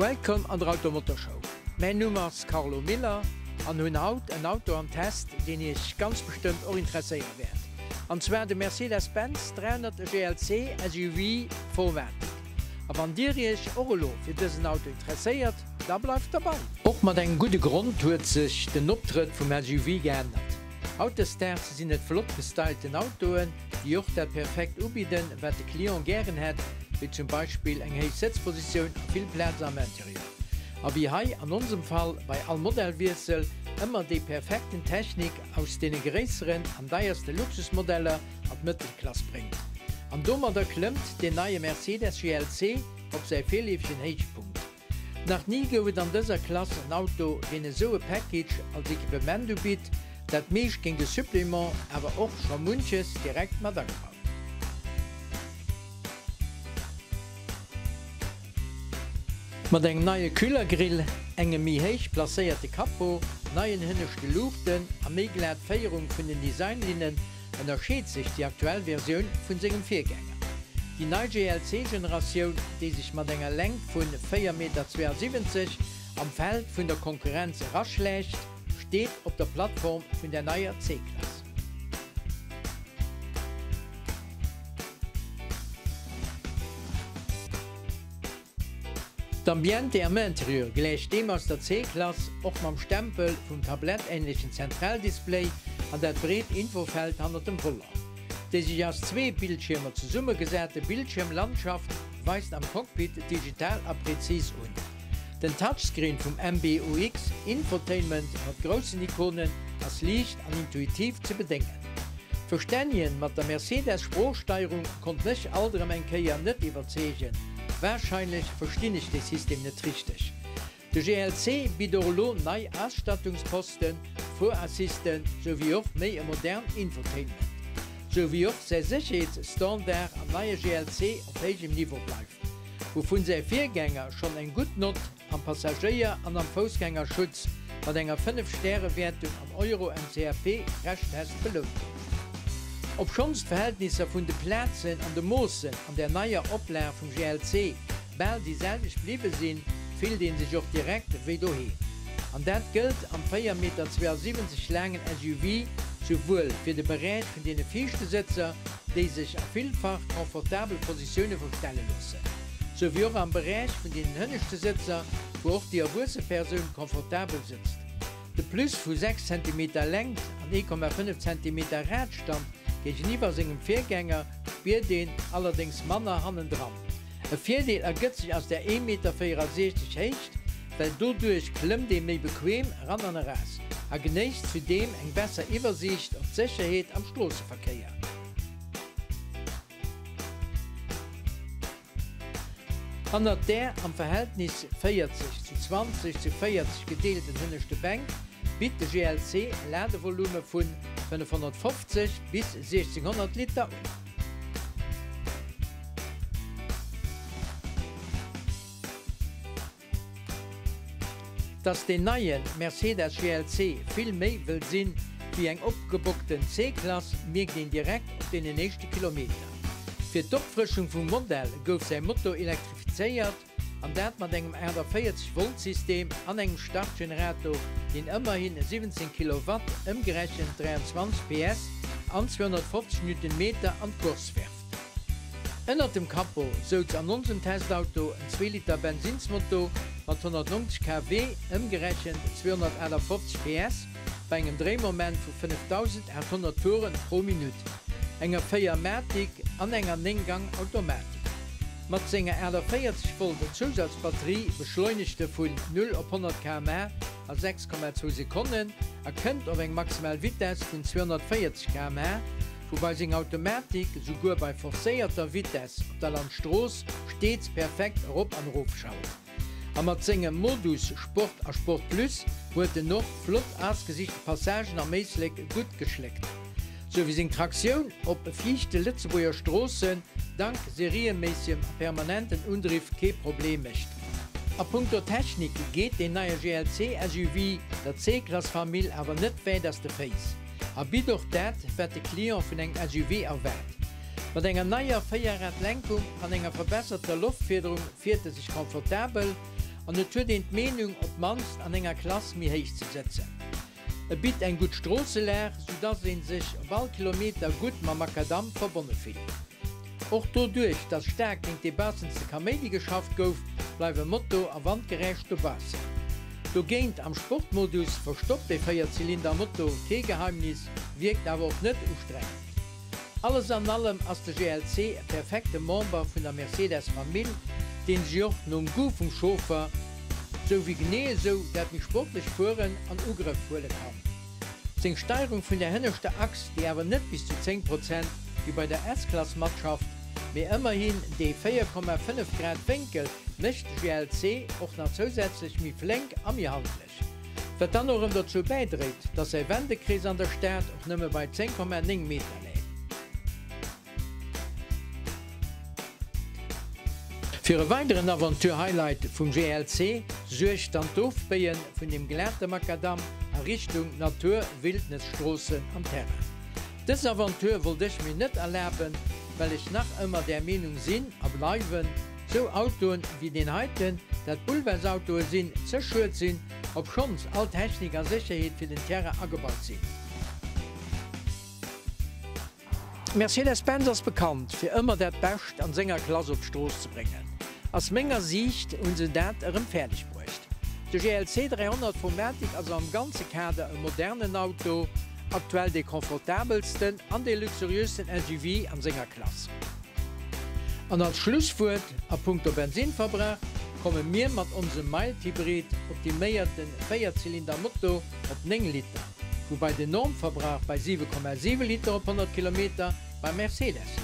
Welcome an der Automotorshow. Mäin Numm ass Carlo Miller an hunn haut en Auto am Test, deen iech ganz bestëmmt och interesséiere wäert. An zwar de Mercedes-Benz 300 GLC SUV 4MATIC. A wann dir iech och elo fir dësen Auto interesséiert, da bleift derbei! Och mat engem gudde Grond huet sech den Optrëtt vum SUV geännert. Hautdesdaags sinn et flott gestylten Autoen, déi och dat perfekt ubidden, wat de Client gären hätt, wéi zum Beispill eng héich Sëtzpositioun a vill Plaz am Interieur. A wéi hei an onsem Fall bei all Modellwiessel ëmmer déi perfekten Technik aus deene gréisseren an deierste Luxusmodeller an d'Mëttelklass bréngt. An domadder klëmmt deen neie Mercedes GLC op säi virleefegen Héichpunkt. Nach ni gouf et an dëser Klass en Auto, deen esou e Package als Equipement ubitt, dat meescht géint e Supplément, awer och scho munches direkt mat agebaut. Mat engem neie Kühlergrill, engem méi héich placéierte Capot, neien hënneschte Luuchten a méi glat Féierung vun den Designlinnen ënnerscheet sech déi aktuell Versioun vun sengem Virgänger. Déi nei GLC-Generatioun, déi sech mat enger Längt vun 4,72 Meter am Feld vun der Konkurrenz eraschläicht, steet op der Plattform vun der neier C-Klass. D'Ambiente am Interieur gläicht deem aus der C-Klass, och mam Stempel vum tablettähnlechen Zentraldisplay an dat breet Infofeld hannert dem Volant. Déi sech aus zwee Bildschiermer zesummegesate Bildschiermlandschaft weist am Cockpit digital a prezis un. Den Touchscreen vum MBUX Infotainment mat groussen Ikonen ass liicht an intuitiv ze bedéngen. D'Verstännien mat der Mercedes Sproochsteierung konnt mech alt erëm eng Kéier net iwwerzeegen, wahrscheinlech verstinn ech dee System net richteg. De GLC bitt och elo nei Ausstattungsposten, Fuerassisten souwéi och méi e modern Infotainment. Souwéi och säi Sécherheetsstandard am neie GLC op héijem Niveau bleift, wouvun säi Virgänger schonn eng gutt Nott am Passagéier an am Foussgängerschutz mat enger 5 Stäre-Wäertung am Euro NCAP Crashtest belount gouf. Obschonns d'Verhältnisser vun de Plazen an de Moossen an der neier Oplag vum GLC bal déi selwecht bliwwe sinn, fillt ee sech och direkt wéi doheem. An dat gëllt am 4,72 Meter laangen SUV souwuel fir de Beräich vun deene viischte Sëtzer, déi sech a villfach confortabel Positioune verstelle loossen. Sou wéi och am Beräich vun deenen hënneschte Sëtzer, wou och déi erwuesse Persoun confortabel sëtzt. De Plus vu 6 Zentimeter Längt an 1,5 Zentimeter Radstand géigeniwwer sengem Virgänger spiert een allerdéngs manner hannendran. E Virdeel ergëtt sech aus der 1,64 Meter Héicht, well doduerch klëmmt ee méi bequem eran an eraus a genéisst zudeem eng besser Iwwersiicht op d'Sécherheet am Stroosseverkéier. Hannert där am Verhältnis 40 zu 20 zu 40 gedeelten hënneschte Bänk bitt de GLC e Ladevolume vu 550 bis 1600 Liter un. Dass deen neie Mercedes GLC vill méi wëll sinn wéi eng opgebockten C-Klass, mierkt een direkt op deenen éischte Kilometer. Fir d'Opfrëschung vum Modell gouf säi Motor elektrifizéiert, an dat mat engem 48 Volt System an engem Startgenerator, deen ëmmerhin 17 Kilowatt, ëmgerechent 23 PS, an 250 Newtonmeter an d'Course werft. Ënnert dem Capot souz an onsem Testauto en Zweeliter Bensinnsmotor mat 190 kW, ëmgerechent 258 PS, bei engem Dréimoment vu 5.800 Touren pro Minutt, enger 4 Matic an enger 9 Gang Automatik. Mat senger 48 Volt Zousazbatterie beschleunegt e vun 0 op 100 km/h a 6,2 Sekonnen a kënnt op eng maximal Vitess vun 240 km/h, Woubei seng Automatik souguer bei forcéierter Vitess op der Landstrooss steets perfekt erop an erof schalt. A mat sengem Modus Sport a Sport Plus huet en och flott asgesichte Passagen am Éislek gutt geschléckt. Sou wéi seng Traktioun op fiichte Lëtzebuerger Stroossen dank serieméissegem a permanenten Undriff kee Problem mécht. A punkto Technik geet deen neie GLC SUV der C-Klass-Famill awer net wäit aus de Féiss. A bitt och dat, wat de Client vun engem SUV erwaart. Mat enger neier Véierrad-Lenkung an enger verbesserter Loftfiederung fiert e sech confortabel. An et huet een d'Meenung, op d'mannst an enger Klass méi héich ze sëtzen. E bitt eng gutt Stroosselag, soudass ee sech op all Kilometer gutt mam Makadamm verbonne fillt. Och doduerch, dass staark géint dee baussenste Kaméidi geschafft gouf, bleiwe Moto a Wandgeräisch dobaussen. Dogéint am Sportmodus verstoppt dee Véierzylinder-Moto kee Geheimnis, wierkt awer och net ustrengend. Alles an allem ass de GLC e perfekte Member vun der Mercedes-Famill, deen sech och nom Goût vum Chauffer, sou wéi genee esou dat méi sportlecht Fueren an Ugrëff huele kann. Seng Steierung vun der hënneschter Achs, déi awer net bis zu 10 Prozent wéi bei der S-Klass matschafft, mee ëmmerhin dee 4,5 Grad Wénkel, mécht de GLC och nach zousätzlech méi flénk a méi handlech. Wat dann och erëm dozou bäidréit, dass säi Wendekrees an der Stad och nëmme bei 10,9 Meter läit. Fir e weideren Aventure-Highlight vum GLC suergt dann d'Ofbéie vun dem glate Makadamm a Richtung Natur-Wildnes-Stroossen am Terrain. Dës Aventure wollt ech mir net erlaben, well ech nach ëmmer där Meenung sinn a bleiwen, sou Autoen wéi deen heiten, dat Boulevardautoe sinn, ze schued sinn, obschonns all Technik a Sécherheet fir den Terrain agebaut sinn. Mercedes-Benz ass bekannt fir ëmmer dat Bescht an senger Klass op d'Strooss ze bréngen. Ass menger Siicht hunn se dat erëm fäerdeg bruecht. De GLC 300 4MATIC ass am ganze Kader e modernen Auto, aktuell dee komfortabelsten an dee luxuriösten SUV an senger Klass. An als Schlusswuert a punkto Bensinverbrauch komme mir mat onsem Mild-Hybrid optiméierten Véierzylinder-Motor op 9 Liter, woubai den Normverbrauch bei 7,7 Liter op 100 Kilometer beim Mercedes läit.